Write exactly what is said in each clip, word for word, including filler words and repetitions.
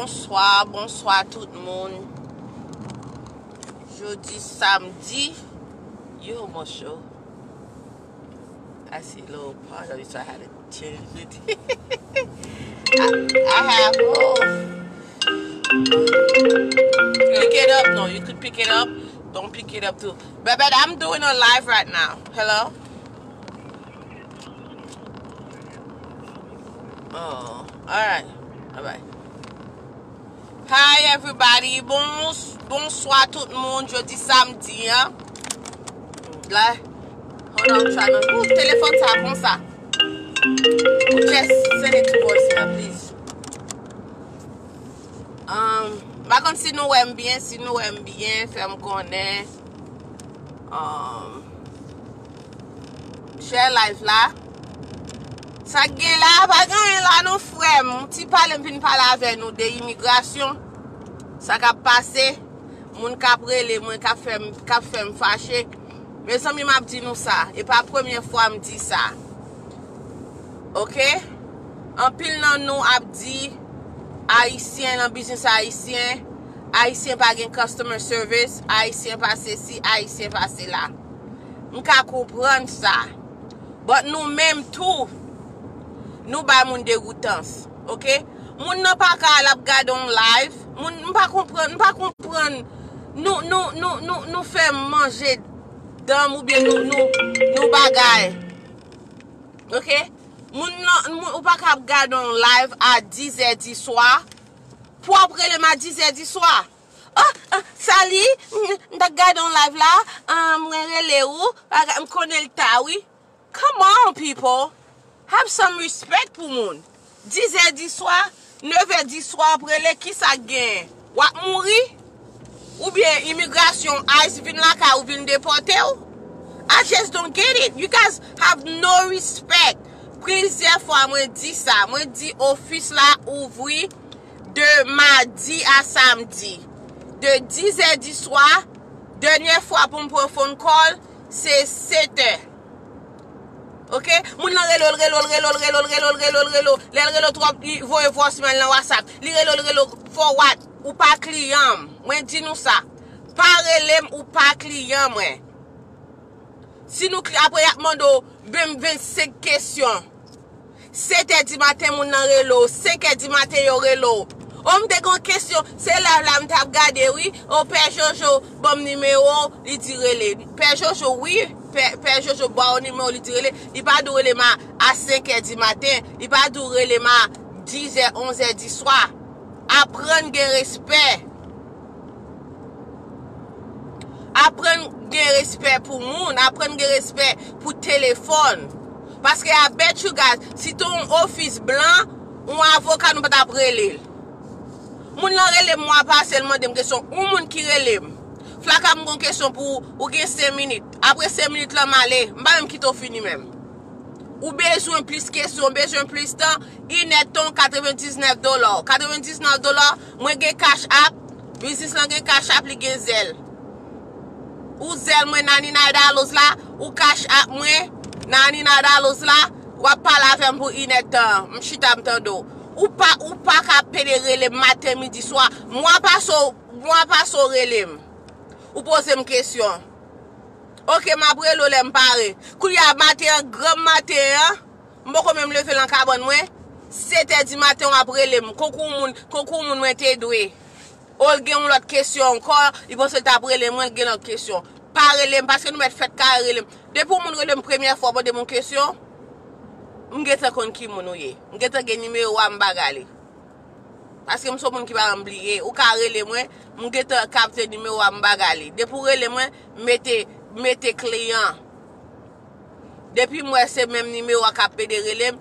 Bonswa, bonswa tout moun. Jodi samdi. Yo, mon show. I see a little part of it, so I had to change it. I, I have, oh. Pick it up. No, you could pick it up. Don't pick it up too. But, but I'm doing a live right now. Hello? Oh, alright. Bye bye. Hi everybody. Bon, bonswa tout moun. Jodi samdi an. La. Hold on, try to. Ooh, telefòn sa konsa. Just send it to voicemail, please. Um, m pa konn si nou wè m byen, si nou wè m byen, fè m konnen. Um, share live la. Sa k gen la, pa gen anyen la non frè m. Ti pale m vin pale avè nou de imigrasyon. Sa k ap pase. Moun k ap rele mwen, k ap fè m, k ap fè m fache. Mezanmi, m ap di nou sa. E pa premye fwa m di sa. Oke? Anpil nan nou ap di, Ayisyen nan biznis ayisyen, Ayisyen pa gen customer service, Ayisyen pa sesi, Ayisyen pa sela. M ka konprann sa. But nou menm tou, nou bay moun degoutans, oke? Moun nan pa ka al ap gade yon live. Moun, m pa konprann, m pa konprann. Nou, nou, nou, nou, nou fè m manje dan m oubyen nou, nou, nou bagay. Oke? Moun nan, moun, ou pa ka ap gade yon live a dizè di swa. Pou w ap rele m a dizè di swa. Oh, oh, sali, m, m t ap gade yon live la, ah, mwen rele ou, bagay, m konnen l ta, wi. Come on, people. Have some respect pou moun. Dizè di swa, nevè di swa, w ap rele, kisa k genyen? W ap mouri? Oubyen imigrasyon, ice vin lakay ou, vin depòte w? I just don't get it. You guys have no respect. Plizyè fwa mwen di sa. Mwen di ofis la ouvri de madi a samdi. De dizè di swa, dènyè fwa pou m pran phone call, se setè. Oke? Moun nan rele w, l rele w, l rele w, l rele w, l rele w, l rele w, l rele w. Lè l rele w twòp, li voye voicemail nan WhatsApp. Li rele w, l rele w forward. Ou pa kliyan m. Mwen di nou sa. Pa rele m, ou pa kliyan mwen. Si nou kli-, apre y ap mande w menm vennsenk kesyon. Setè di maten moun nan rele w, senkè di maten yo rele w. O, m te gen yon kesyon, se live la m t ap gade wi. O, Pè Jojo ban m nimewo w, li di rele. Pè Jojo, wi, Pè, Pè Jojo ba w nimewo w, li di rele. Li pa di w rele m a, a senkè di maten, li pa di w rele m a dizè, onzè di swa. Aprann gen respè. Aprann gen respè pou moun, aprann gen respè pou telefòn. Paske I bet you guys, si te yon ofis blan, yon avoka nou pa t ap rele l. Moun nan rele m mwa pase, l mande m kesyon, yon moun ki rele m. Flaka, m gon kesyon pou ou, ou gen senk minit. Apre senk minit lan, m ale, m pa menm kite w fini menm. Ou bezwen plis kesyon, ou bezwen plis tan, inèdtan katrevendiznèf dola. Katrevendiznèf dola, mwen gen Cash App, biznis lan gen Cash App, li gen Zelle. Ou Zelle mwen, Nanina Dallos la, ou Cash App mwen, Nanina Dallos la, w ap pale avè m pou inèdtan, m chita m tande w. Ou pa, ou pa ka pede rele m maten, midi, swa. Mwa pase w, mwa pase w rele m. Ou poze m kesyon. Oke, m ap rele w lè m pare. Kounye a maten an, granm maten an, m poko menm leve nan kabann mwen. Setè di maten, w ap rele m. Konkou moun, konkou moun mwen te dwe. O, l gen yon lòt kesyon ankò, li panse l t ap rele mwen, l gen lòt kesyon. Pa rele m, paske nou mèt fèt kare rele m. Depi yon moun rele m premyè fwa, mande m yon kesyon, m gentan konn ki moun ou ye. M gentan gen nimewo a, m bagay li. Paske m se yon moun ki pa janm bliye. Ou ka rele mwen, m gentan kapte nimewo a, m bagay li. Depi w rele mwen, mete, mete kliyan. Depi m wè se menm nimewo a k ap pede rele m,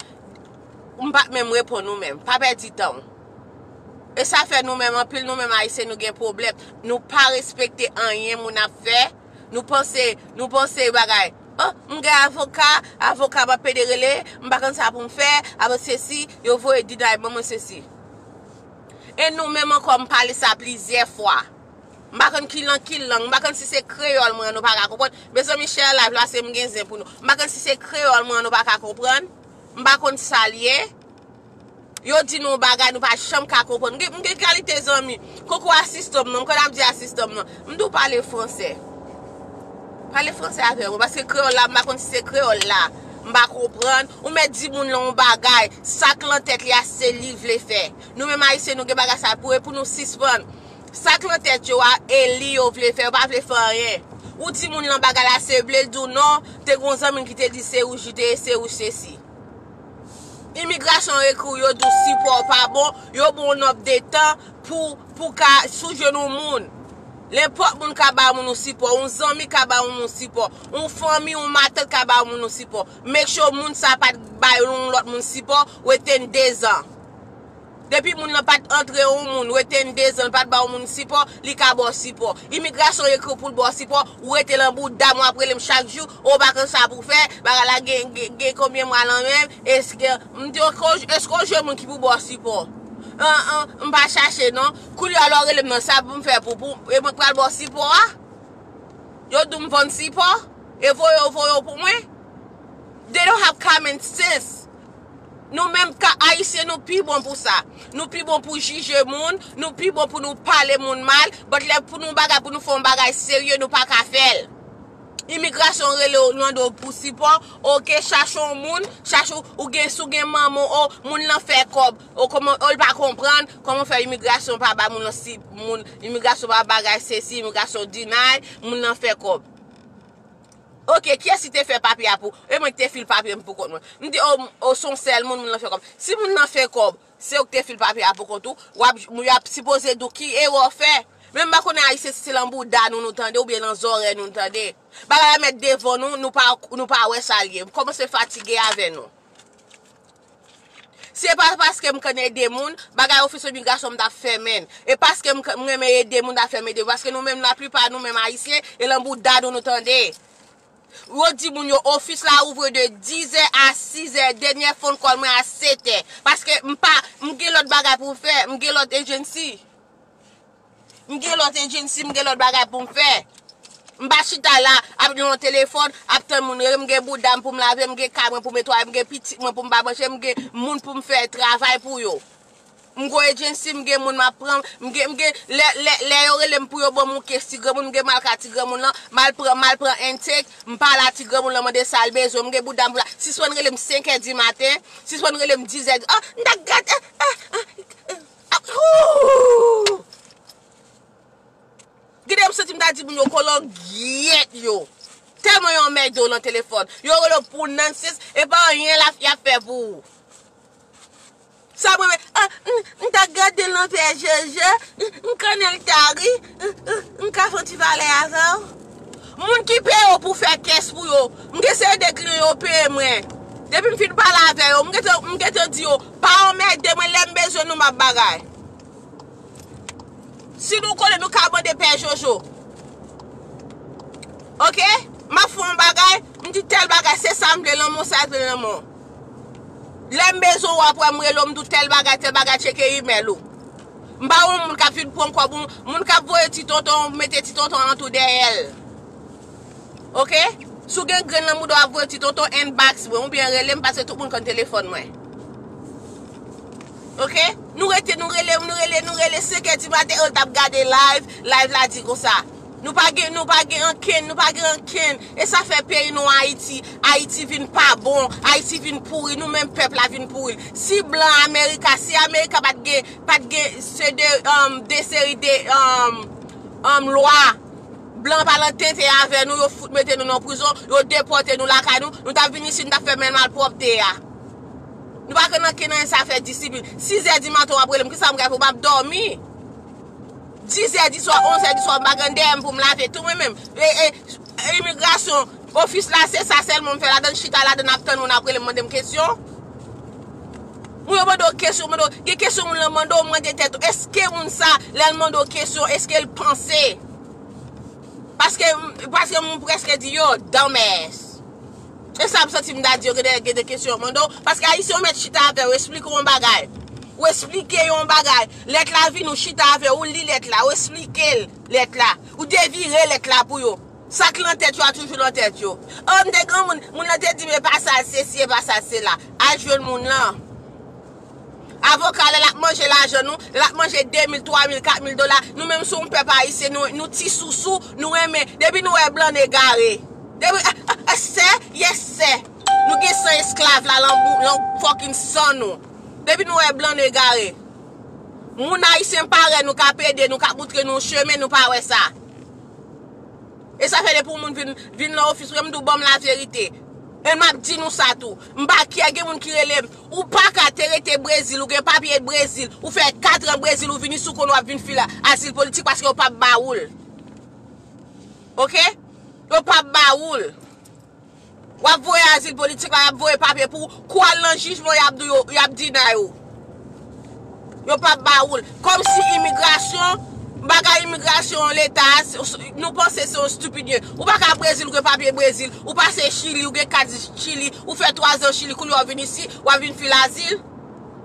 m p ap menm reponn ou menm. Pa pèdi tan w. E sa fè nou menm, anpil nou menm Ayisyen, nou gen pwoblèm. Nou pa respekte anyen moun ap fè. Nou panse, nou panse bagay. Oh, m gen avoka, avoka m ap pede rele, m pa konn sa pou m fè, apre sesi, yo voye deny ban mwen sesi. E nou menm ankò, m pale sa plizyè fwa. M pa konn ki lang, ki lang, m pa konn si se kreyòl mwen an nou pa ka konprann. Mezanmi, share live la, se m gen zen pou nou. M pa konn si se kreyòl mwen an nou pa ka konprann. M pa konn sa l ye. Yo di nou bagay nou pa janm ka konprann. M gen, m gen kalite zanmi. Koko asistan m nan, m konn ap di asistan m nan. M di w pale fransè. Pale fransè avè mwen, paske kreyòl la, m pa konn si se kreyòl la. M pa konprann. Ou mèt di moun lan yon bagay, sa k lan tèt li a, se li vle fè. Nou menm ayisyen, nou gen bagay sa pou, pou nou sispann. Sa k lan tèt yo a, e li yo vle fè, yo pa vle fè anyen. Ou di moun lan bagay la, se vle l di w non, te gen yon zanmi l ki te di se wouj li te ye, se wouj sesi. Imigrasyon ekri w, yo di w sipò w pa bon, yo ba w nòt de tan pou, pou ka sou jwenn yon moun. Nenpòt moun ka ba yon moun yon sipò, yon zanmi ka ba yon moun yon sipò, yon fanmi, yon matant ka ba yon moun yon sipò. Make sure moun sa pa t bay yon lòt moun sipò, within de zan. Depi moun nan pa t antre yon moun, within de zan, l pa t ba yon moun sipò, li ka ba w sipò. Imigrasyon ekri w pou l ba w sipò, ou rete lan bouda m, w ap rele m chak jou, ou pa konn sa pou fè, bagay la gen, gen, gen konbyen mwa lan menm, èske, m di, èske w jwenn moun ki pou ba w sipò? An, an, m pa chache non. Kounye a lè w rele m nan, sa pou m fè pou, pou, e mwen k pral ba w sipò a? Yo di w m vann sipò? E voye w, voye w pou mwen? They don't have common sense. Nou menm ka Ayisyen, nou pi bon pou sa. Nou pi bon pou jije moun, nou pi bon pou nou pale moun mal, but lè pou nou bagay, pou nou fè yon bagay serye, nou pa ka fè l. Imigrasyon rele w, mande w pou sipò, oke, chache yon moun, chache w, ou gen, si w gen manman w, o, moun lan fè kòb, o, kòman, o, l pa konprann, kòman fè imigrasyon pa ba moun lan si, moun, imigrasyon pa bagay sesi, imigrasyon deny, moun lan fè kòb. Oke, kiyès ki te fè papye a pou? E mwen ki te fil papye m pou kont mwen. M di, o, o, se yon sèl moun, moun lan fè kòb. Si moun lan fè kòb, se ou ki te fil papye a pou kont ou, w ap, y ap sipoze di w ki erè w fè. Men m pa konnen Ayisyen si se lan bouda nou nou tande oubyen lan zòrèy nou nou tande. Bagay la mèt devan nou, nou pa, nou pa wè sa l ye. M kòmanse fatige avè nou. Se pa paske m konn ede moun, bagay ofis imigrasyon m t ap fèmen. E paske m, m renmen ede moun, m t ap fèmen ede. Paske nou menm, laplipa nou menm Ayisyen, e lan bouda nou nou tande. Yo di moun yo, ofis la ouvri de dizè a sizè, dènyè phone call mwen a setè. Paske m pa, m gen lòt bagay pou m fè, m gen lòt agency. M gen lòt agency, m gen lòt bagay pou m fè. M pa chita la, ap nan telefòn, ap tann moun rele m, m gen bouda m pou m lave, m gen kay mwen pou m netwaye, m gen pitit mwen pou m ba manje, m gen moun pou m fè travay pou yo. M gen agency, m gen moun m ap pran, m gen, m gen, lè, lè, lè yo rele m pou yo ban m yon kes ti granmoun, m gen m al ka ti granmoun lan, m al pran, m al pran intake, m pale a ti granmoun lan, mande sa l bezwen, m gen bouda m pou la. Sispann rele m senkè di maten, sispann rele m dizè, ah, m ta gade, ah, ah, ah, ah, ooh! Gide m santi m ta di moun yo kolongyèt yo. Tèlman yo anmède w lan telefòn. Yo rele w pou nonsense, e pa anyen la y ap fè pou ou. Sa mwen, ah, m, m ta gade l nan pè jeje, m, m konnen l ta ri, m, m, m ka fè yon ti pale avè w. Moun ki peye w pou fè kès pou yo, m gen seri de kliyan yo peye mwen. Depi m fin pale avè yo, m gentan, m gentan di yo, pa anmède mwen, lè m bezwen nou m ap bagay. Si nou konnen nou ka mande pè Jojo. Oke? M ap fè yon bagay, m di tèl bagay, se sa m vle, lanmò sa l vle lanmò. Lè m bezwen w ap wè m rele w, m di w tèl bagay, tèl bagay, tcheke imèl ou. M pa yon moun k ap vin pran kòb, moun, moun k ap voye ti tonton, mete ti tonton alantou dèyè l. Oke? Si w gen grenn nan mouda w ap voye ti tonton, inbox mwen, oubyen rele m, paske tout moun konn telefòn mwen. Oke? Nou rete, nou rele, nou rele, nou rele, senkè di maten, yo t ap gade live, live la di konsa. Nou pa gen, nou pa gen ankenn, nou pa gen ankenn. E sa fè peyi nou Ayiti, Ayiti vin pa bon, Ayiti vin pouri, nou menm pèp la vin pouri. Si blan Amerika, si Amerika pa t gen, pa t gen se de, um, de seri de, um, um, lwa, blan pa lan tenten avè nou, yo fout mete nou nan prizon, yo depòte nou lakay nou, nou t ap vin isit, nou t ap fè menm malpwòpte a. Nou pa konn ankenn anyen sa fè disiplin. Sizè di maten w ap rele m, kisa m ka fè? M ap dòmi. Dizè di swa, onzè di swa, m pa gen dèyè m pou m lave tou mwen menm. E, e, imigrasyon, ofis la, se sa sèlman m fè ladann, chita ladann, ap tann moun ap rele m, mande m kesyon. Moun yo mande w kesyon, mande w, gen kesyon moun lan mande w, mande tèt ou, èske moun sa, lè l mande w kesyon, èske l panse? Paske, paske moun prèske di yo, dumbass. E sa m santi m ta di yo, gen de, gen de kesyon yo mande w. Paske Ayisyen yo mèt chita avè w, esplike w yon bagay. Ou esplike yo yon bagay. Lèt la vini, ou chita avè w, ou li lèt la, ou esplike l lèt la. Ou devire lèt la pou yo. Sa k lan tèt yo a toujou lan tèt yo. O, m te gen moun, moun nan te di m e pa sa l sesi, e pa sa l sela. Al jwenn moun lan. Avoka, lè l ap manje lajan nou, lè l ap manje de mil, twa mil, kat mil dola, nou menm se yon pèp ayisyen, nou, nou ti sousou, nou renmen. Depi nou wè blan n egare. Depi, yes sè, nou gen san esklav la lan, lan fucking san nou. Depi nou wè blan n egare. Moun ayisyen parèy nou k ap ede nou, k ap moutre nou chemen, nou pa wè sa. E sa fè depi yon moun vin, vin nan ofis mwen, m di w ban m laverite. E m ap di nou sa tou. M pa kyè, gen moun ki rele m. Ou pa ka te rete Brezil, ou gen papye Brezil. Ou fè katran Brezil, ou vin isi, ou konn w ap vin file azil politik paske yo p ap ba ou l. Oke? Yo p ap ba ou l. W ap voye azil politik la, y ap voye papye pou ou. Kou al nan jijman, y ap di yo, y ap deny ou. Yo p ap ba ou l. Kòmsi imigrasyon, bagay imigrasyon leta, nou panse se yon stupid ye. Ou pa ka Brezil, ou gen papye Brezil. Ou pase Chili, ou gen kat Chili. Ou fè twa zan Chili, kounye a w vin isi, w ap vin file azil.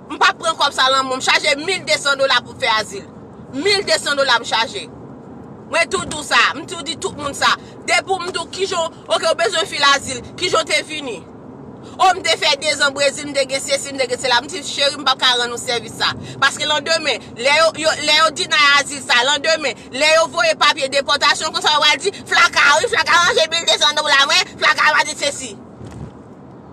M p ap pran kòb sa lan men w, m chaje mil de san dola pou fè azil. Mil de san dola m chaje. Mwen tou di w sa, m tou di tout moun sa. Depi w m di w kijan w, oke, w bezwen file azil, kijan w te vini? O, m te fè de zan Brezil, m te gen sesi, m te gen sela. M di, cheri, m p ap ka rann ou sèvis sa. Paske landemen, lè yo, yo, lè yo deny azil sa, landemen, lè yo voye papye depòtasyon, konsa yo pral di, Flaka, wi, Flaka manje mil de san dola mwen, Flaka pa di sesi.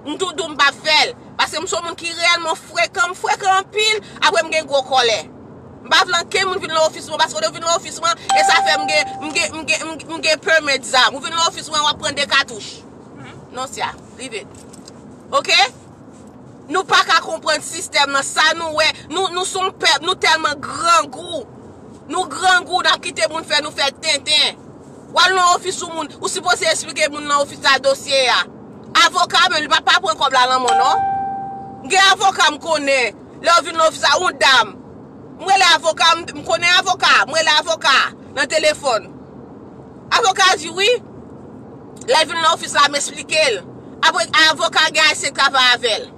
M tou di w m p ap fè l. Paske m se yon moun ki reyèlman frekan, m frekan anpil, apre m gen gwo kòlè. M pa vle ankenn moun vin nan ofis mwen, paske lè w vin nan ofis mwen, e sa fè m gen, m gen, m gen, m gen, m gen permit zam. Ou vin nan ofis mwen, w ap pran de katouch. Non, sya, leave it. Oke? Nou pa ka konprann sistèm nan, sa nou wè, nou, nou se yon pèp, nou tèlman grangou. Nou grangou, n ap kite moun fè nou fè tenten. W al nan ofis yon moun, ou sipoze esplike moun nan ofis la dosye a. Avoka menm, li pa, pa pran kòb la lan men w non. M gen avoka m konnen, lè yo vin nan ofis la, yon dam. M rele avoka, m, m konnen avoka, m rele avoka nan telefòn. Avoka a di wi. Lè l vin nan ofis la, m esplike l. Apre, avoka gen ayisyen k travay avè l.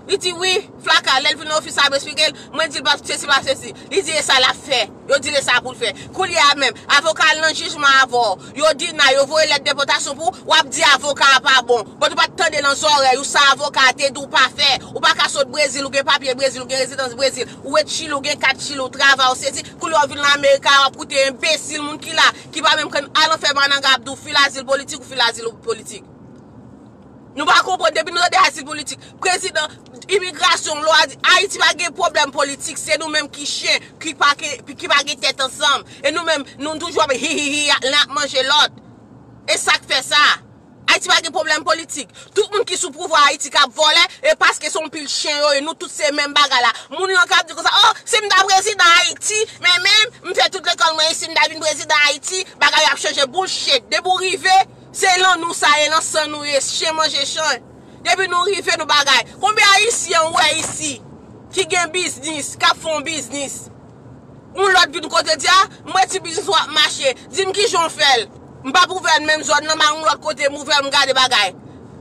Li di wi, Flaka, lè l vin nan ofis la, m esplike l, mwen di l pa sesi, pa sesi. Li di e sa l ap fè. Yo di l e sa pou l fè. Koulye a menm, avoka al nan jijman avè w. Yo deny, yo voye lèt depòtasyon pou ou, w ap di avoka a pa bon. But ou pa t tande nan zòrèy ou sa avoka a te di w pa fè. Ou pa ka sot Brezil, ou gen papye Brezil, ou gen rezidans Brezil, ou ret Chili, ou gen kat Chili, ou travay, ou sesi. Koulye a w vin nan Amerika, w ap koute enbesil moun ki la, ki pa menm konn al anfè mananga ap di w file azil politik, ou file azil politik. Nou pa konprann, depi nou tande azil politik, prezidan imigrasyon, lwa di, Ayiti pa gen pwoblèm politik, se nou menm ki chen, ki pa gen, ki pa gen tèt ansanm. E nou menm, nou toujou ap hi, hi, hi, la ap manje lòt. E sa k fè sa. Ayiti pa gen pwoblèm politik. Tout moun ki sou pouvwa Ayiti k ap vòlè, e paske se yon pil chen yo ye, nou tout se menm bagay la. Moun yo k ap di konsa, oh, si m ta prezidan Ayiti, men menm, m fè tout lekòl mwen isi, m ta vin prezidan Ayiti, bagay yo ap chanje, bullshit. Depi w rive, se lan nou sa ye, lan san nou ye, chen manje chen. Depi nou rive, nou bagay. Konbyen Ayisyen ou wè isi ki gen biznis, k ap fè yon biznis? Yon lòt vin kote di, a, m wè ti biznis w ap mache. Di m kijan w fè l. M p ap ouvè l menm zòn nan, m al yon lòt kote, m ouvè l, m gade bagay.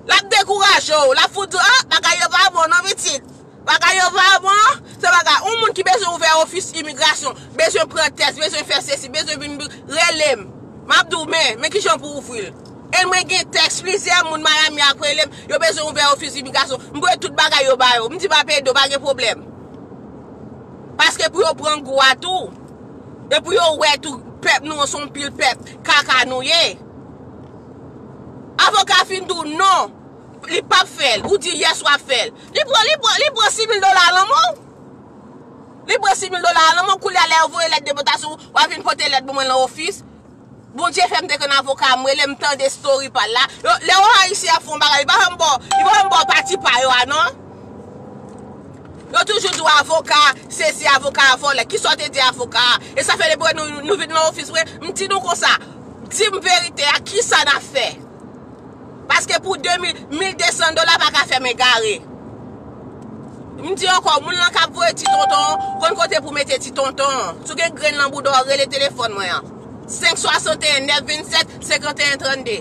L ap dekouraje w, l ap fout di w, a, bagay yo pa bon non pitit. Bagay yo pa bon, se bagay. Yon moun ki bezwen ouvè ofis imigrasyon, bezwen pran tès, bezwen fè sesi, bezwen vin bi-, rele m. M ap di w, men, men kijan pou ouvri l. E mwen gen tèks, plizyè moun Miami ap rele m, yo bezwen ouvè ofis imigrasyon. M voye tout bagay yo ba yo. M di m ap ede w, pa gen pwoblèm. Paske pou yo pran gou a tou. E pou yo wè tou, pèp nou an se yon pil pèp kaka nou ye. Avoka fin di w non. Li p ap fè l. Ou di yès w ap fè l. Li pran, li pran, li pran sis mil dola lan men w. Li pran sis mil dola lan men w, koulye a lè yo voye lèt depòtasyon, w ap vin pote lèt ban mwen lan ofis. Bondye fè m te konn avoka, m rele, m tande story pa l la. Yo, lè yon Ayisyen ap fè yon bagay, li pa janm ba w, li pa janm ba w pati pa yo a, non. Yo toujou di w avoka, sesi avoka a vòlè. Kisa w te di avoka a? E sa fè depi nou, nou vin nan ofis mwen, m di nou konsa, di m verite a, kisa n ap fè? Paske pou de mil, mil de san dola pa ka fè m egare. M di ankò, moun lan k ap voye ti tonton, konn kote pou mete ti tonton. Si w gen grenn lan bouda w, rele telefòn mwen an. Senk swasanteyen, nèf vennsèt, senkanteyen trannde.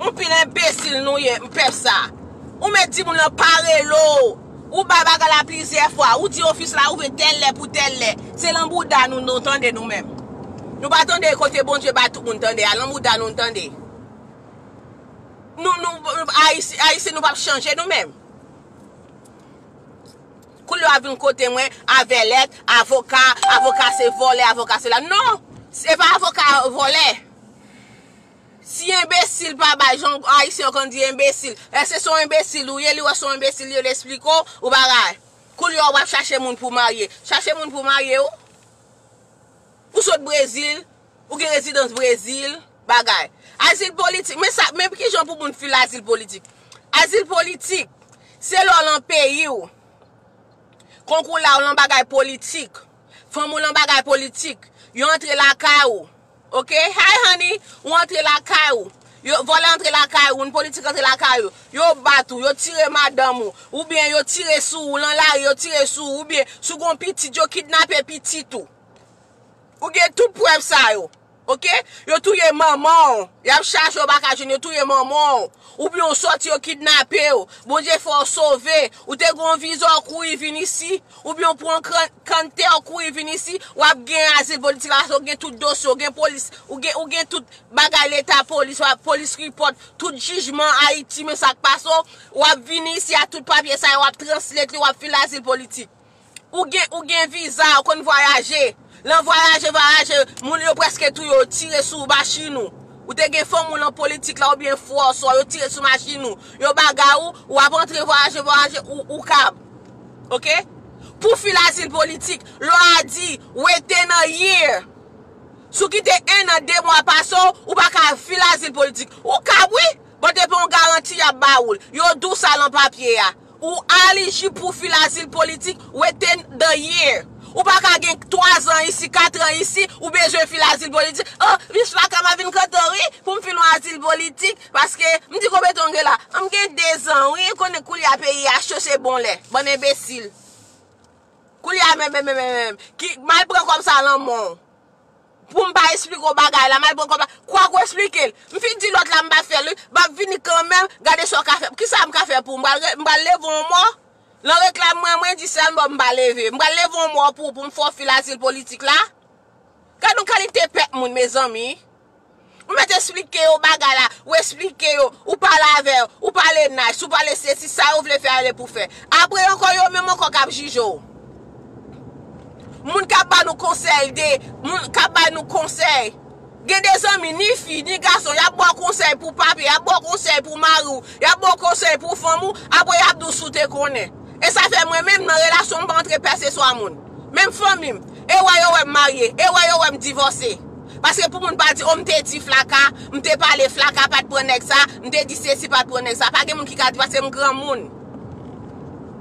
Yon pil enbesil nou ye, pèp sa. Ou mèt di moun lan pa rele w. Ou bay bagay la plizyè fwa. Ou di ofis la ouvri tèl lè pou tèl lè. Se lan bouda nou, nou tande nou menm. Nou pa tande kote Bondye bay tout moun tande a. Lan bouda nou, nou tande. Nou, nou, Ayisyen, Ayisyen, nou p ap chanje nou menm. Koulye a w ap vin kote mwen avè lèt, avoka, avoka se vòlè, avoka se la. Non! Se pa avoka vòlè. Si enbesil pa bay, jan Ayisyen yo konn di enbesil, èske se yon enbesil ou ye, li wè se yon enbesil, yo l esplike w, ou pa bay. Koulye a w ap chache moun pou marye. Chache moun pou marye w? Ou sot Brezil, ou gen rezidans Brezil, bagay. Azil politik, men sa, men kijan pou moun file azil politik? Azil politik, se lè w lan peyi w. Konkou la, w lan bagay politik. Fanm ou lan bagay politik. Yo antre lakay ou. Ok? Hi, honey. Ou antre lakay ou. Yo, vòlè antre lakay ou. Moun politik antre lakay ou. Yo bat ou. Yo tire madanm ou. Oubyen yo tire sou ou lan lari. Yo tire sou ou. Oubyen si w gon pitit, yo kidnape pitit ou. Ou gen tout prèv sa yo. Ok? Yo touye manman w. Y ap chache w pa ka jwenn. Yo touye manman w. Oubyen w sòti, yo kidnape w. Bondye fè w sove. Ou te gen yon viza, w kouri vin isi. Oubyen w pran kan- kanntè, w kouri vin isi. W ap gen azil politik la, paske w gen tout dosye, w gen polis, ou gen, ou gen tout bagay leta, polis, w ap, polis report, tout jijman Ayiti, men sa k pase w. W ap vin isi a tout papye sa yo, w ap translate li, w ap file azil politik. Ou gen, ou gen viza, ou konn vwayaje. Lan vwayaje, vwayaje, moun yo prèske touye w, yo tire sou machin ou. Ou te gen fanm ou lan politik la, oubyen frè w, sè w, yo tire sou machin ou. Yo bagay ou, w ap antre vwayaje, vwayaje, ou, ou kab. Ok? Pou file azil politik, lwa a di, within a year. Si w kite en an, de mwa pase w, ou pa ka file azil politik. Ou kab, wi. Bon, te pa yon garanti y ap ba ou l. Yo di w sa lan papye a. Ou elijib pou file azil politik within the year. Ou pa ka gen twa zan isi, kat an isi, ou bezwen file azil politik. Oh, Miss Flacka, m a vin kote w, wi, pou m file yon azil politik, paske m di konbyen tan w gen la. M gen de zan, wi, konnen koulye a peyi a cho, se bon lè. Bann enbesil. Koulye a menm, menm, menm, menm, menm. Ki, m al pran kòb sa lan men w. Pou m pa esplike w bagay la, m al pran kòb la. Kwa w esplike l? M fin di lòt la m pa fè l, wi. M ap vini kanmenm, gade sa w ka fè. Kisa m ka fè pou w? M pral re-, m pral leve yon mò? Lan reklam mwen, mwen di sèlman m pa leve. M pral leve yon mò pou, pou m fè w file azil politik la. Gad yon kalite pèp moun, mezanmi. Ou mèt esplike yo bagay la, ou esplike yo, ou pale avè yo, ou pale nice, ou pale sesi, sa yo vle fè ale pou fè. Apre ankò, yo menm ankò k ap jije w. Moun k ap ba nou konsèy de, moun k ap ba nou konsèy. Gen de zanmi, ni fi, ni gason, y ap ba w konsèy pou papye, y ap ba w konsèy pou mari w, y ap ba w konsèy pou fanm ou, apre y ap di w si w te konnen. E sa fè mwen menm nan relasyon m pa antre pèseswa moun. Menm fanmi m, e wè yo wè m marye, e wè yo wè m divòse. Paske pou moun pa di, o m te di Flacka, m te pale Flacka pa t pran nèg sa, m te di sesi pa t pran nèg sa. Pa gen moun ki ka di paske m granmoun.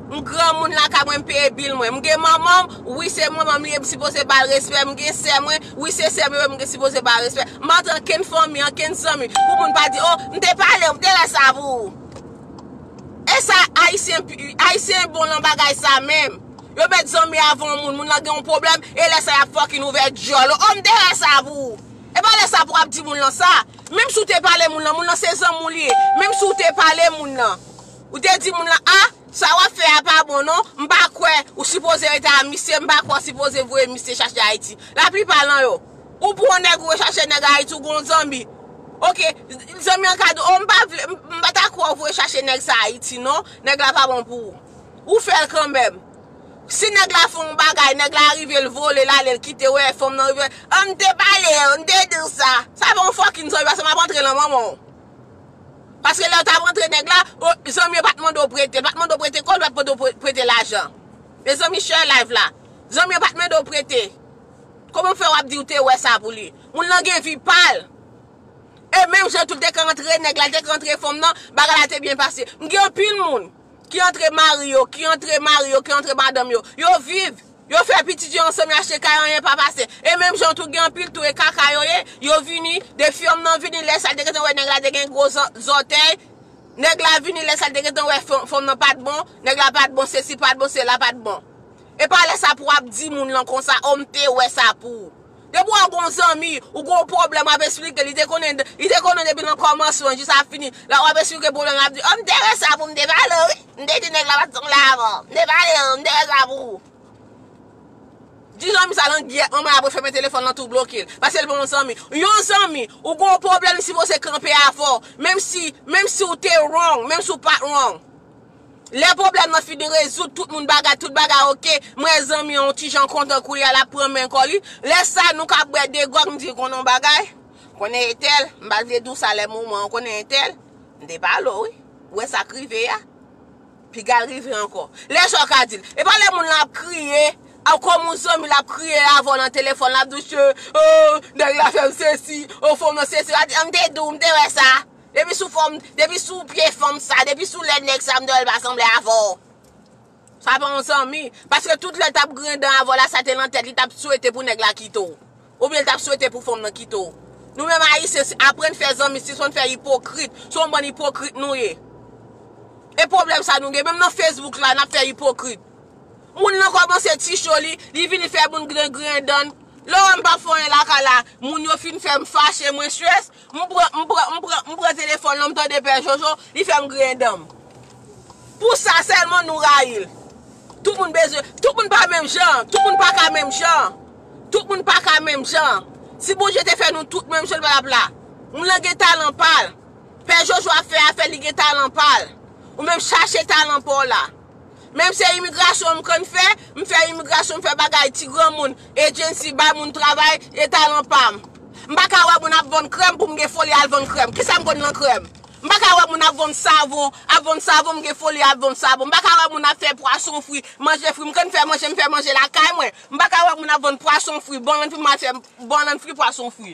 M granmoun lakay mwen, m peye bil mwen. M gen manman m, wi se manman m li ye, m sipoze ba l respè. M gen sè mwen, wi se sè mwen, m gen sipoze ba l respè. M pa antre ankenn fanmi, ankenn zanmi. Pou moun pa di, o, m te pale w, m te lè sa pou ou. E sa, Ayisyen, Ayisyen bon nan bagay sa menm. Yo mèt zanmi avè yon moun, moun nan gen yon pwoblèm, e lè sa y ap fucking ouvè dyòl. O, m te lè sa pou ou. E pa lè sa pou w ap di moun lan sa. Menm si w te pale moun lan, moun lan se zanmi w li ye. Menm si w te pale moun lan. Ou te di moun lan, a, sa w ap fè a pa bon non, m pa kwè ou sipoze rete a misye, m pa kwè w sipoze voye misye chache Ayiti. Laplipa lan yo. Ou pran yon nèg ou rechache nèg Ayiti, ou gon zanmi. Ok, zanmi an ka di, o, m pa vle, m, m pa ta kwè w voye chache nèg sa Ayiti non, nèg la pa bon pou ou. Ou fè l kanmenm. Si nèg la fè yon bagay, nèg la rive, l vole, l ale, l kite, wè, fanm nan rive, an m te pale, an m te di w sa. Sa pa yon fucking zanmi, paske m ap antre lan manman w. Paske lè w t ap antre nèg la, o, zanmi an pa t mande w prete, l pa t mande w prete kò, l pa t mande w pre-, prete lajan. Mezanmi, share live la. Zanmi an pa t mande w prete. Kòman fè w ap di w te wè sa pou li? Moun lan gen vi pa l. E menm jan tou l te ka antre nèg la, l te ka antre fanm nan, bagay la te byen pase. M gen anpil moun ki antre mari yo, ki antre mari yo, ki antre madanm yo. Yo viv, yo fè pitit yo ansanm, yo achte kay, anyen pa pase. E menm jan tou gen anpil tou e kaka yo ye, yo vini, depi fanm nan vini, lè sa l te gentan wè nèg la te gen gwo zò-, zòtèy, nèg la vini, lè sa l te gentan wè fanm, fanm nan pa t bon, nèg la pa t bon, sesi pa t bon, sela pa t bon. E pa lè sa pou w ap di moun lan konsa, o m te wè sa pou ou. Depi w gon zanmi, ou gon pwoblèm, w ap esplike, li te konnen, li te konnen depi nan kòmansman jis a fini. La w ap esplike pwoblèm, l ap di, o m te wè sa pou m te pale w, wi. M te di nèg la pa t sanble avè w. M te pale w, m te wè sa pou ou. Di zanmi sa langyèt manman apre fèmen telefòn lan tou bloke l. Paske l pa yon zanmi. Yon zanmi, ou gen yon pwoblèm li sipoze kanpe avè w. Menm si, menm si w te wrong, menm si w pa t wrong. Lè pwoblèm nan fini rezoud, tout moun bagay, tout bagay oke. M wè zanmi an yon ti jan kontan kounye a l ap pran men kò li. Lè sa nou ka bwè de gwòg, m di konnen yon bagay. Konnen entèl, m pa t vle di w sa lè moman an, konnen entèl. M te pale w wi. Ou wè sa k rive a? Piga l rive ankò. Lè sa w ka di l. E pa lè moun lan ap kriye, a kòm yon zanmi l ap kriye avè w nan telefòn, l ap di w se, oh, nèg la fè m sesi, oh, fanm nan sesi. A di, m te di w, m te wè sa. Depi sou fanm, depi sou pye fanm sa, depi sou lè nèg sa, m te wè l pa sanble avè w. Sa pa yon zanmi. Paske tout lè l t ap griyen dan avè w la, sa te nan tèt li, t ap swete pou nèg la kite w. Oubyen l t ap swete pou fanm nan kite w. Nou menm Ayisyen, si, aprann fè zanmi, sispann fè ipokrit. Se yon bann ipokrit nou ye. E pwoblèm sa nou gen, menm nan Facebook la, n ap fè ipokrit. Moun nan kòmanse ti cho li, li vini fè moun griyen, griyen dan. Lè w wè m p ap fè anyen lakay la, moun yo fin fè m fache, mwen strès, m pran, m pran, m pran, m pran telefòn lan, m tande Pè Jojo, li fè m griyen dan m. Pou sa sèlman nou rayi l. Tout moun bezwen, tout moun pa menm jan, tout moun pa ka menm jan. Tout moun pa ka menm jan. Si Bondye te fè nou tout menm jan, l pa t ap la. Moun lan gen talan pa l. Pè Jojo ap fè afè, li gen talan pa l. Ou menm chache talan pa w la. Menm se imigrasyon m konn fè, m fè imigrasyon, m fè bagay ti granmoun, agency, bay moun travay, e talan pa m. M pa ka wè moun ap vann krèm pou m gen foli al vann krèm. Kisa m konn nan krèm? M pa ka wè moun ap vann savon, ap vann savon, m gen foli ap vann savon. M pa ka wè moun ap fè pwason fri, manje fri. M konn fè manje, m fè manje lakay mwen. M pa ka wè moun ap vann pwason fri, bannann fri, m al fè bannann fri, pwason fri.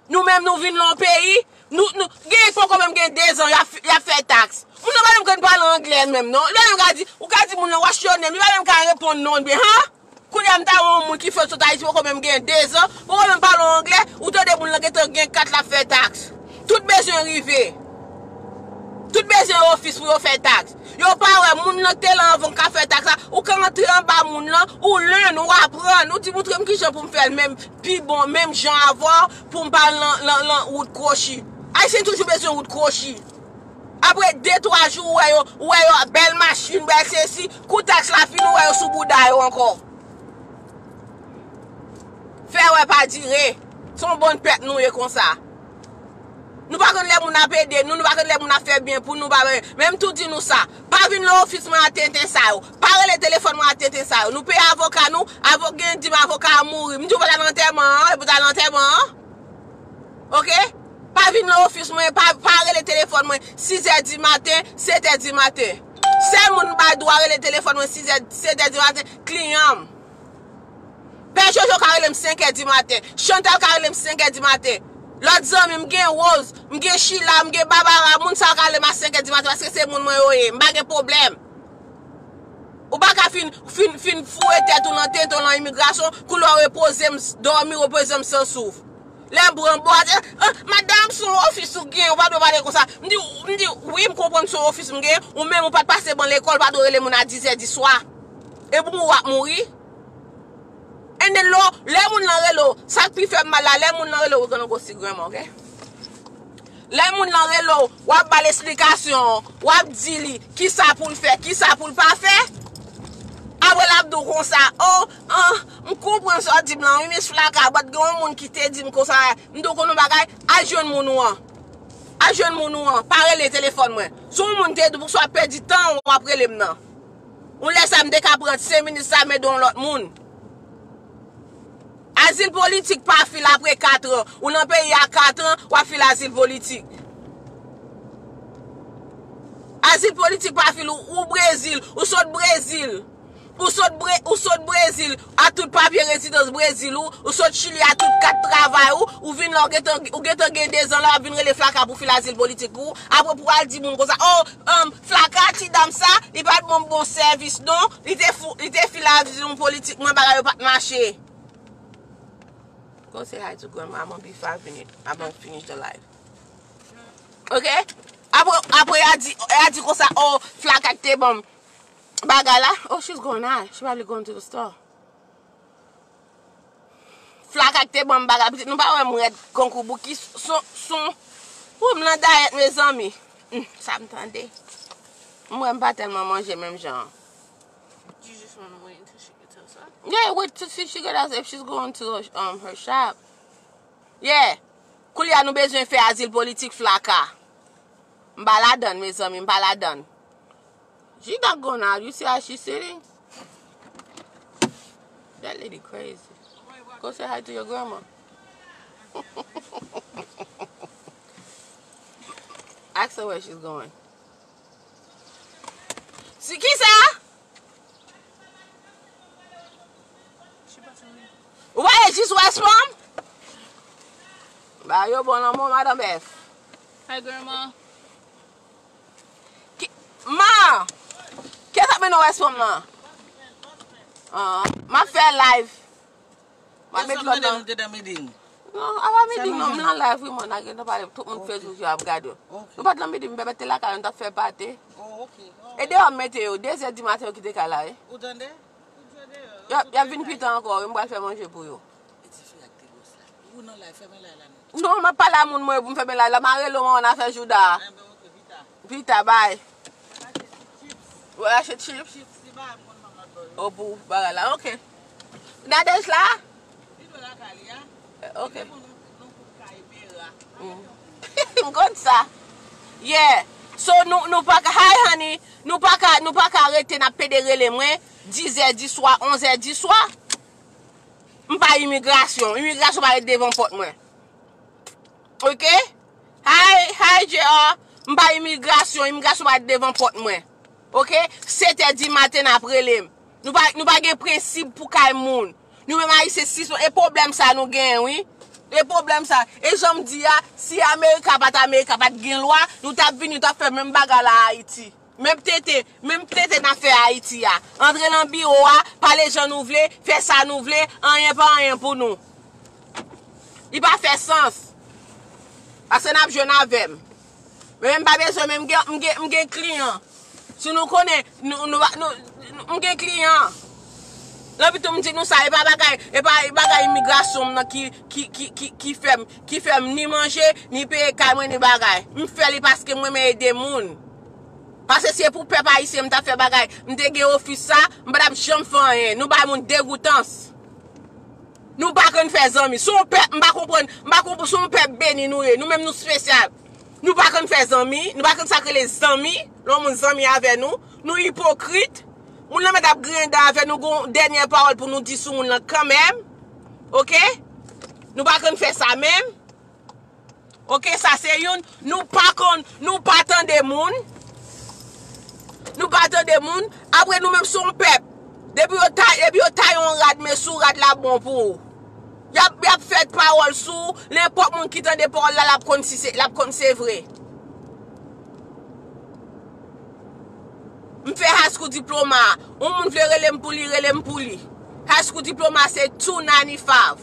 Nou menm nou vin nan yon peyi, nou, nou, gen poko menm gen dezan y ap, y ap fè taks. Moun nan pa menm konn pale anglè menm non. Li pa menm ka di, ou ka di moun nan what's your name, li pa menm ka reponn non byen, han? Kounye a m ta wè yon moun ki fè sot Ayiti poko menm gen dezan, poko menm pale anglè, ou tande moun lan gentan gen kat l ap fè taks. Tout bezwen rive. Tout bezwen ofis pou yo fè taks. Yo pa wè moun nan k te la anvan k ap fè taks la, ou ka antre anba moun lan, ou learn, ou aprann, ou di moutre m kijan pou m fè l menm pi bon, menm jan avè w, pou m pa nan, nan, nan wout kwochi. Ayisyen toujou bezwen wout kwochi. Apre de, twa jou, ou wè yo, ou wè yo bèl machin, bèl sesi, kou taks la fini, ou wè yo sou bouda yo ankò. Fè wè pa dire. Se yon bann pèt nou ye konsa. Nou pa konn lè moun ap ede nou, nou pa konn lè moun ap fè byen pou nou, pa, men m tou di nou sa. Pa vin nan ofis mwen a tenten sa yo. Pa rele telefòn mwen a tenten sa yo. Nou peye avoka nou, avoka gen di m avoka a mouri. M di w pa t al antèman an, epi w t al antèman an. Oke? Pa vin nan ofis mwen, pa, pa rele telefòn mwen sizè di maten, setè di maten. Sèl moun m ba dwa rele telefòn mwen sizè, setè di maten, kliyan m. Pè Jojo ka rele m senkè di maten. Chantal ka rele m senkè di maten. Lòt zanmi m gen Rose, m gen Sheila, m gen Barbara, moun sa yo ka rele m a senkè di maten paske se moun mwen yo ye. M pa gen pwoblèm. Ou pa ka fin, fin, fin foure tèt ou nan tenten w nan imigrasyon, kou lè w repoze m s-, dòmi, repoze m san souf. Lè m pran bò, a di, "Ah, madanm, se yon ofis ou gen, ou pa dwe pale konsa." M di, m di, "Wi, m konprann se yon ofis m gen, ou menm ou pa t pase ban lekòl, ou pa dwe rele moun a dizè di swa. E pou ou w ap mouri." And then, lò, lè moun lan rele w, sa k pi fè m mal la, lè moun lan rele w, we gonna go see grandma, oke? Lè moun lan rele w, w ap ba l esplikasyon, w ap di li kisa pou l fè, kisa pou l pa fè. Apre l ap di w konsa, "Oh, ah, m konprann sa w di m lan, wi, Miss Flaka, but gen yon moun ki te di m konsa." M di w konn yon bagay, al jwenn moun ou an. Al jwenn moun ou an, pa rele telefòn mwen. Si yon moun te di w pou sa w ap pèdi tan w ap rele m nan. Yon lè sa m te ka pran senk minit sa m ede yon lòt moun. Azil politik pa fil apre kat an. Ou nan peyi a kat an, w ap fil azil politik. Azil politik pa fil, ou, ou Brezil, ou sot Brezil. Ou sot Bre-, ou sot Brezil, a tout papye rezidans Brezil ou, ou sot Chili a tout kat travay ou, ou vin la, ou gentan, ou gentan gen dezan la, w ap vin rele Flaka pou fil azil politik pou ou. Apre pou w al di moun konsa, "Oh, um, Flaka, ti dam sa, li pa t ban m bon sèvis non, li te fou, li te fil azil politik mwen, bagay yo pa t mache." Go say hi to grandma, I'm gonna be five minutes, I'm gonna finish the live. Oke? Apre, apre, y a di, y a di konsa, "Oh, Flaka k te ban m bagay la." Oh, she's going out. She probably going to the store. Flaka k te ban m bagay. Pitit, nou pa wè m rèd kankou bouki son, son. Wi, m nan dayèt, mezanmi. Hmm, sa m tande. M wè m pa tèlman manje menm jan. You just want to wait until she gets outside? Yeah, wait to see she get out if she's going to her, um, her shop. Yeah. Koulye a nou bezwen fè azil politik flaka. M pa ladann, mezanmi, m pa ladann. She not going out. You see how she's sitting? That lady crazy. Go say hi to your grandma. Ask her where she's going. Si ki sa? Ou pa ye jis West Palm? Ba yo bon lanmò, Madan Bèf. Hi, Grandma. Ki, ma! Kiyès ap mennen w West Palm nan? Ah, m ap fè live. M ap met lòt nan. Non, apa meeting non, m nan live wi, mwen, n a gentan pale, tout moun Facebook yo ap gade. Nou pa t nan meeting, m pèpèt te lakay, nou t ap fè pate. E deyò m mete yo, de zè di maten yo kite kay la, wi. Ou tande? Y ap, y ap vin pita ankò, wi, m pral fè manje pou yo. Non, m ap pale a moun mwen pou m fèmen live la, m a rele w, mwen, nan afè jouda. Pita, bay. Ou al achte chips? O, pou bagay la, ok. Nadège la? Ok. Mm. M konn sa. Yeah. So, nou, nou pa ka, hi, honey. Nou pa ka, nou pa ka rete, n ap pede rele mwen, dizè di swa, onzè di swa. M pa imigrasyon. Imigrasyon pa ret devan pòt mwen. Ok? Hi, hi, J R. M pa imigrasyon. Imigrasyon pa ret devan pòt mwen. Ok? Sèt è di maten n ap rele m. Nou pa, nou pa gen prensip pou kay moun. Nou menm Ayisyen, si, e pwoblèm sa nou genyen, wi. E pwoblèm sa. E jan m di a, si Amerika pa t Amerika, pa t gen lwa, nou t ap vini, nou t ap fè menm bagay la Ayiti. Menm tete, menm tete n ap fè Ayiti a. Antre nan biwo a, pale jan nou vle, fè sa nou vle, anyen pa anyen pou nou. Li pa fè sans. Paske n ap jwenn avè m. Men m pa bezwen, men m gen, m gen, m gen kliyan. Si nou konnen, nou, nou, nou, nou, m gen kliyan. Lanbi tou m di nou sa, e pa bagay, e pa bagay imigrasyon m nan ki, ki, ki, ki, ki fè m, ki fè m ni manje, ni peye kay mwen, ni bagay. M fè li paske m renmen ede moun. Paske si se pou pèp ayisyen m t ap fè bagay, m te gen ofis sa, m pa t ap janm fè anyen. Nou bay moun degoutans. Nou pa konn fè zanmi. Se yon pèp, m pa konprann, m pa konprann, se yon pèp beni nou ye. Nou menm nou espesyal. Nou pa konn fè zanmi, nou pa konn sa k rele zanmi. Lè yon moun zanmi avè nou, nou ipokrit. Moun nan mèt ap griyen dan avè nou, gon dènyè pawòl pou nou di sou moun nan kanmenm. Ok? Nou pa konn fè sa menm. Ok, sa se youn. Nou pa konn, nou pa tande moun. Nou pa tande moun. Apre nou menm se yon pèp. Depi yo tay, depi yo tay yon rad, men sou rad la bon pou ou. Y ap, y ap fè pawòl sou ou. Nenpòt moun ki tande pawòl la, l ap konn si se, l ap konn se vre. M fè high school diploma. Yon moun vle rele m pou li, rele m pou li. High school diploma se two ninety-five.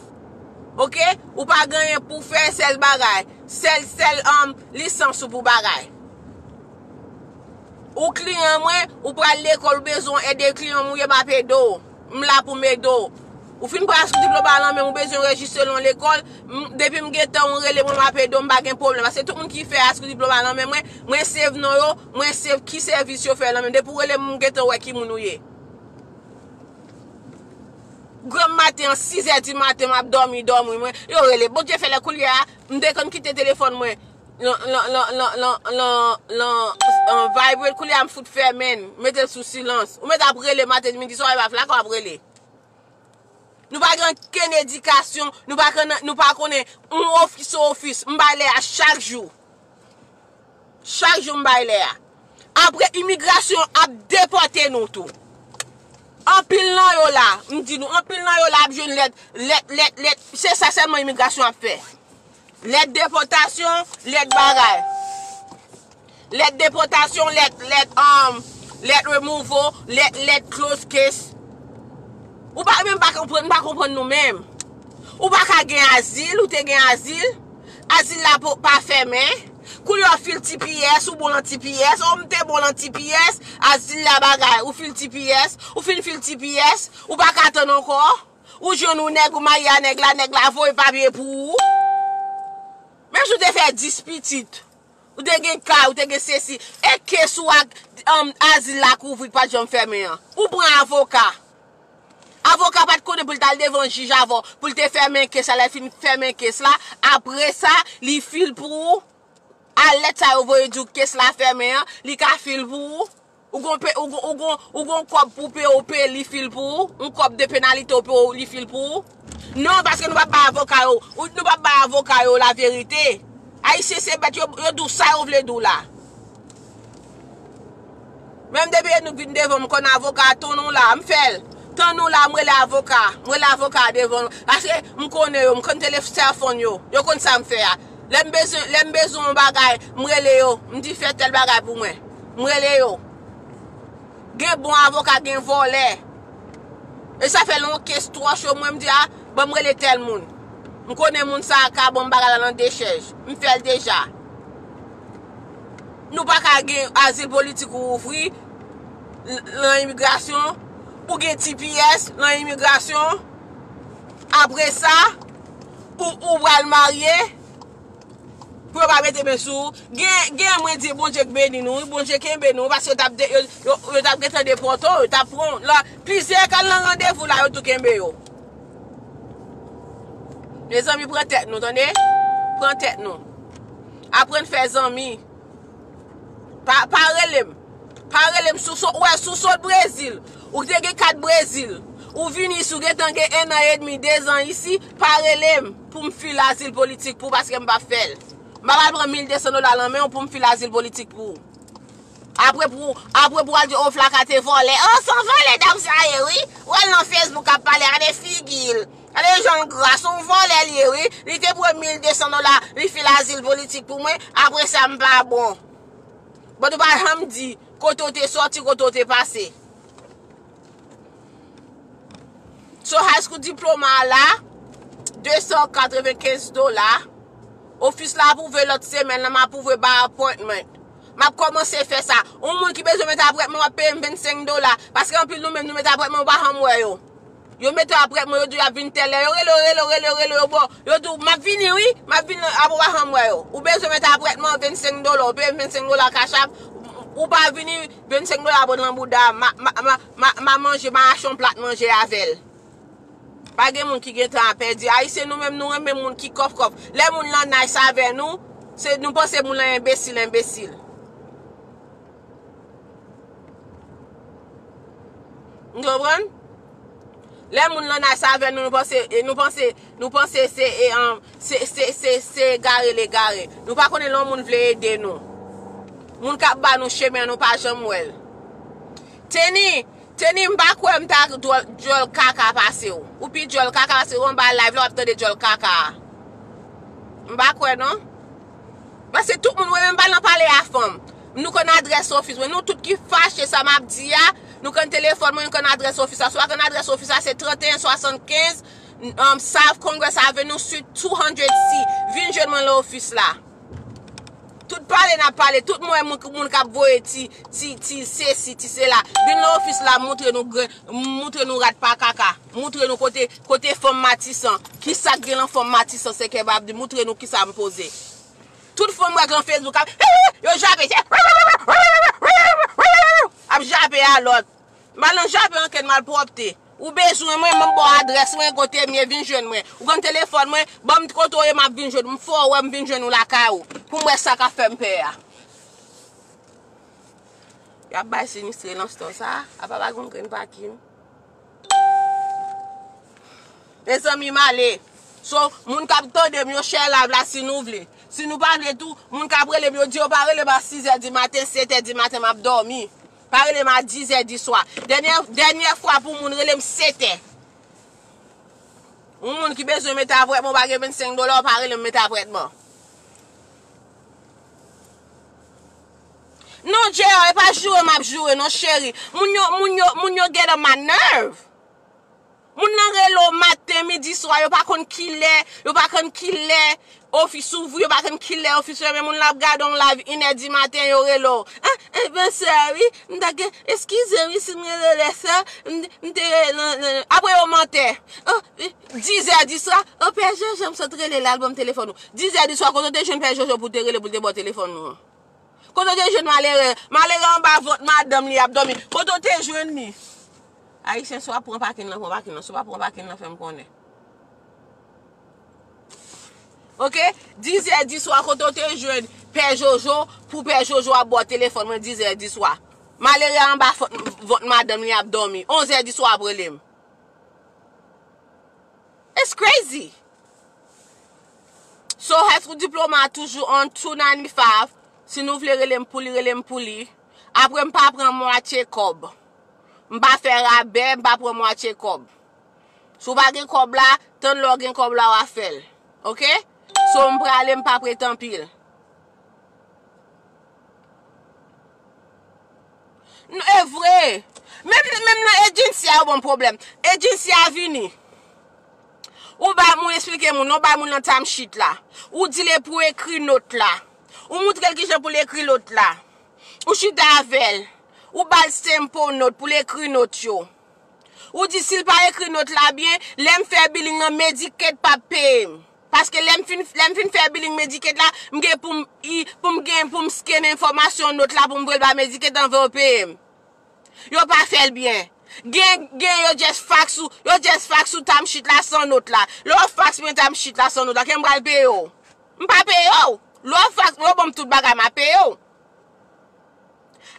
Ok? Ou pa gen anyen pou fè, sèl bagay. Sèl, sèl, um, lisans ou pou bagay. Ou kliyan mwen, ou pral lekòl, ou bezwen ede kliyan mwen, ou ye m ap ede w. M la pou m ede w. Ou fin pran high school diploma nan men m, ou bezwen rejistre l nan lekòl, m, depi m gentan ou rele mwen, m ap ede w, m pa gen pwoblèm. Paske tout moun ki fè high school diploma nan men mwen, mwen save non yo, mwen save ki sèvis yo fè nan men m. Depi ou rele m, m gentan wè ki moun ou ye. Granm maten an, sis è di maten, m ap dòmi, dòmi, mwen, yo rele. Bondye fè lè koulye a, m te konn kite telefòn mwen lan, lan, lan vibrate, koulye a m fout fèmen l, m mete l sou silans. Ou mèt ap rele maten, midi, swa, e pa flaka w ap rele. Nou pa gen okenn edikasyon, nou pa konnen, nou pa konnen yon ofis se ofis. M bay lè a chak jou. Chak jou m bay lè a. Apre, imigrasyon ap depòte nou tou. Anpil nan yo la, m di nou, anpil nan yo la ap jwenn lèt, lèt, lèt, lèt. Se sa sèlman imigrasyon ap fè. Lèt depòtasyon, lèt bagay. Lèt depòtasyon, lèt, lèt, um, lèt removal, lèt, lèt close case. Ou pa menm pa konprann, pa konprann nou menm. Ou pa ka gen azil, ou te gen azil. Azil la po-, pa fèmen. Koulye a w fil T P S, ou bon lan T P S. O, m te bon lan T P S. Azil la bagay, ou fil T P S. Ou fin fil T P S, ou pa ka tann ankò. Ou jwenn ou nèg, ou marye a nèg la, nèg la voye papye pou ou. Menm si w te fè dis pitit, ou te gen kay, ou te gen sesi, e kes ou ak, um, azil la k ouvri k pa t janm fèmen an. Ou pran avoka. Avoka pa t konnen pou l t al devan jij avè w, pou l te fèmen kes la, lè l fin fèmen kes la, apre sa, li fil pou ou. A lèt sa yo voye di w kes la fèmen an, li ka fil pou ou. Ou gon pe, ou gon, ou gon, ou gon kòb pou peye, ou peye, li fil pou ou. Yon kòb de penalite, ou peye, li fil pou ou. Non, paske nou p ap bay avoka yo, ou, nou p ap bay avoka yo laverite. Ayisyen se bèt, yo, yo di w sa yo vle di w la. Menm depi nou vin devan m, m konn avoka, tann nou la, m fè l. Tann nou la, m rele avoka. M rele avoka devan. Paske m konnen yo, m konn telefòn yo. Yo konn sa m fè a. Lè m bezwen, lè m bezwen yon bagay, m rele yo. M di fè tèl bagay pou mwen. M rele yo. Gen bon avoka, gen vòlè. E sa fè lè yon kes twò cho, mwen m di, a, ban m rele tèl moun. M konnen moun sa a ka ban m bagay la nan dechèj. M fè l deja. Nou pa ka gen azil politik ou ouvri l-, lan imigrasyon, ou gen T P S lan imigrasyon. Apre sa, ou, ou pral marye, pou yo pa mete men sou ou. Gen, gen mwen di Bondye k beni nou, wi, Bondye kenbe nou, paske yo t ap de-, yo, yo, yo t ap gentan depòte w, yo t ap pran w. La, plizyè k al nan randevou la, yo tou kenbe yo. Mezanmi, pran tèt nou, tande? Pran tèt nou. Aprann fè zanmi. Pa, pa rele m. Pa rele m. Si w so-, ou wè, si w sot Brezil, ou te gen kat Brezil, ou vin isi, ou gentan gen en an edmi, de zan isi, pa rele m pou m fil azil politik pou w, paske m p ap fè l. M p ap al pran mil de san dola nan men w pou m fil azil politik pou ou. Apre pou, apre pou w al di, o, Flacka te vòlè. O, se yon vòlè dam sa ye, wi. Ou al nan Facebook ap pale, gade figi l. Gade jan l gra, se yon vòlè l ye, wi. Li te pran mil de san dola, li fil azil politik pou mwen. Apre sa, m pa bon. Bon, ou pa janm di kote w te sòti, kote w te pase. So, high school diploma a la, de san katrevenkenz dola. Ofis la apwouve lòt semèn nan, m apwouve by appointment. M ap kòmanse fè sa. Yon moun ki bezwen mete apwètman, w ap peye m vennsenk dola. Paske anpil nou menm, nou mete apwètman, ou pa janm wè yo. Yo mete apwètman, yo di yo ap vin tèl lè. Yo rele, yo rele, yo rele, yo rele, yo bo. Yo di w, m ap vini, wi. M ap vini, apre w pa janm wè yo. Ou bezwen mete apwètman, vennsenk dola. Ou peye m vennsenk dola cash app. Ou pa vini, vennsenk dola bon nan bouda. Ma, ma, ma, ma, ma manje, ma achte yon plat manje avè l. Pa gen moun ki gen tan a pèdi. Ayisyen, nou menm, nou renmen moun ki kòf kòf. Lè moun lan nice avè nou, se, nou panse moun lan enbesil, enbesil. N konprann? Lè moun lan nice avè nou, nou panse, e, nou panse, nou panse se, e, an, se, se, se, se egare l egare. Nou pa konnen lè yon moun vle ede nou. Moun k ap ba nou chemen an, nou pa janm wè l. Teni, Teni, m pa kwè m ta djòl, djòl kaka pase w. Ou pi djòl kaka pase w anba live la, w ap tande djòl kaka a. M pa kwè non. Paske tout moun, mwen menm pa nan pale a fanm. Nou konn adrès ofis mwen. Nou tout ki fache sa m ap di a, nou konn telefòn mwen, nou konn adrès ofis la. Si w pa konn adrès ofis la, se trannteyen swasannkenz, um, South Congress Avenue, Suite two hundred C. Vin jwenn mwen nan ofis la. Tout pale n ap pale, tout mwen moun, moun k ap voye ti, ti, ti sesi, ti sela. Vin nan ofis la, moutre nou gren, moutre nou rat pa kaka. Moutre nou kote, kote fanm Matisan. Kisa k gen lan fanm Matisan, se kè m ap di, moutre nou kisa m poze. Tout fanm wè k lan Facebook ap, yo jape, se, ap jape a lòt. M al nan jape ankenn malpwòpte. Ou bezwen mwen, m ba w adrès mwen, kote m ye, vin jwenn mwen. Ou konn telefòn mwen, ban m kote w ye, m ap vin jwenn ou. M fè w wè m vin jwenn ou lakay ou. Pou m wè sa k ap fè m pè a. Y ap bay sinistre nan store sa, apa pa gen yon grenn pakin. Mezanmi, m ale. So, moun k ap tande m yo, share live la si nou vle. Si nou pa vle tou, moun k ap rele m yo, di yo pa rele m a sizè di maten, setè di maten, m ap dòmi. Pa rele m a dizè di swa. Dènyè, dènyè fwa pou moun rele m setè. Yon moun ki bezwen mete apwètman, ou pa gen vennsenk dola, ou pa rele m mete apwètman. Non, J R, e pa joure m ap joure, non, cheri. Moun yo, moun yo, moun yo get on my nerve. Moun nan rele w maten, midi, swa, yo pa konn kilè, yo pa konn kilè ofis ouvri, yo pa konn kilè ofis fèmen. Moun la ap gade yon live inè di maten, yo rele w. Ah, eh, bonswa, wi, m ta gen, eskize, wi, si m rele w lè sa, m, m te rele nan, nan, apre yo mantè. Oh, eh, dizè di swa, oh, Pè Jojo, m sot rele l, al ban m telefòn ou. Dizè di swa, kote w te jwenn Pè Jojo pou te rele, pou l te ba w telefòn ou an? Kote w te jwenn malere? Malere anba vant madanm li ap dòmi. Kote w te jwenn li? Ayisyen, si w ap pran pakin lan, pran pakin lan. Si w pa pran pakin lan, fè m konnen. Oke? Dizè di swa, kote w te jwenn Pè Jojo, pou Pè Jojo ap ba w telefòn mwen dizè di swa? Malere anba vant madanm li ap dòmi. Onzè di swa ap rele m. It's crazy. So, high school diploma toujou on two ninety-five. Si nou vle rele m pou li, rele m pou li. Apre, m pa pran mwatye kòb. M pa fè rabè, m pa pran mwatye kòb. Si w pa gen kòb la, tann lè w gen kòb la, w a fè l. Oke? So, m prale, m pa prete anpil. N- E vre. Menm, menm nan agency a, yo ban m pwoblèm. Agency a vini. Ou bay moun, eksplike moun, ou bay moun nan timesheet la. Ou di l pou ekri nòt la. Ou moutre l kijan pou l ekri nòt la. Ou chita avè l. Ou ba l sample nòt pou l ekri nòt yo. Ou di si l pa ekri nòt la byen, lè m fè billing nan, Medicaid p ap peye m. Paske lè m fin, lè m fin fè billing Medicaid la, m gen pou m, i- pou m gen pou m scan enfòmasyon nòt la pou m voye l ba Medicaid anvan yo peye m. Yo pa fè l byen. Gen, gen yo just fax ou, yo just fax ou timesheet la san nòt la. Lè yo fax mwen timesheet la san nòt la, ke m pral peye w? M pa peye w. Lè yo fax mwen, yo ban m tout bagay, m a peye w.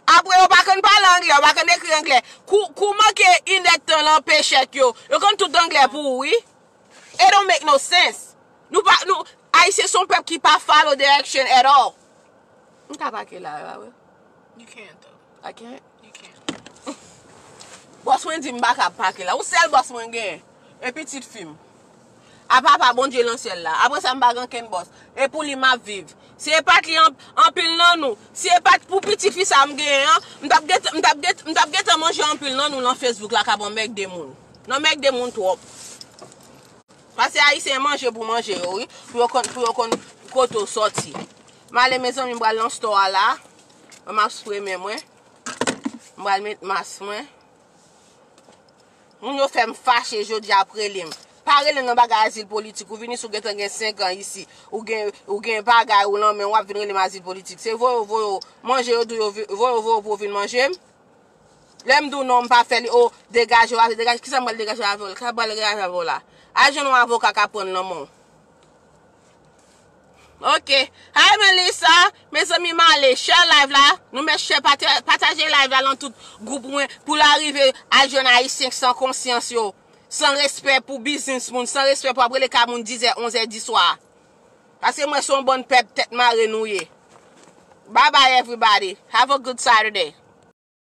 Apre, yo pa konn pale anglè, yo pa konn ekri anglè. Kou, kou manke inèdtan lan pechèk yo, yo konn tout anglè pou ou, wi. It don't make no sense. Nou pa, nou, Ayisyen se yon pèp ki pa follow direction at all. M ka pake la, pa vre? You can't, though. I can't? You can't. Bòs mwen di m pa ka pake la. Yon sèl bòs mwen genyen. E pitit fi m. A papa Bondye nan syèl la. Apre sa, m pa gen ankenn bòs. E pou li m ap viv. Si e pa t li an- anpil nan nou, si e pa t pou pitit fi sa m genyen an, m t ap gentan, m t ap gentan, m t ap gentan manje anpil nan nou lan Facebook la k ap anmègde moun. N anmègde moun twòp. Pase Ayisyen manje pou manje yo, wi. Pou yo konn, pou yo konn kote w sòti. M ale, mezanmi, m pral nan store a la. M ap spray men mwen. M pral met mas mwen. Moun yo fè m fache jodi a ap rele m. Pa rele m nan bagay azil politik. Ou vini si w gentan gen senk an isi. Ou gen, ou gen bagay ou nan men w ap vin rele m azil politik. Se voye w, voye w. Manje yo di w yo vi- voye w, voye w pou w vin manje m. Lè m di w non, m pa fè li. O, degaje w, degaje. Kisa m pral degaje avè w? Kisa m pral degaje avè w la? Al jwenn yon avoka k ap pran l nan men w. Ok. Hi, Melissa. Mezanmi, m ale. Share live la. Nou mèt share, pata- pataje live la nan tout gwoup mwen pou l arive al jwenn Ayisyen san konsyans yo. San respè pou biznis moun. San respè pou ap rele kay moun dizè, onzè di swa. Paske mwen se yon bann pèp tèt mare nou ye. Bye bye, everybody. Have a good Saturday.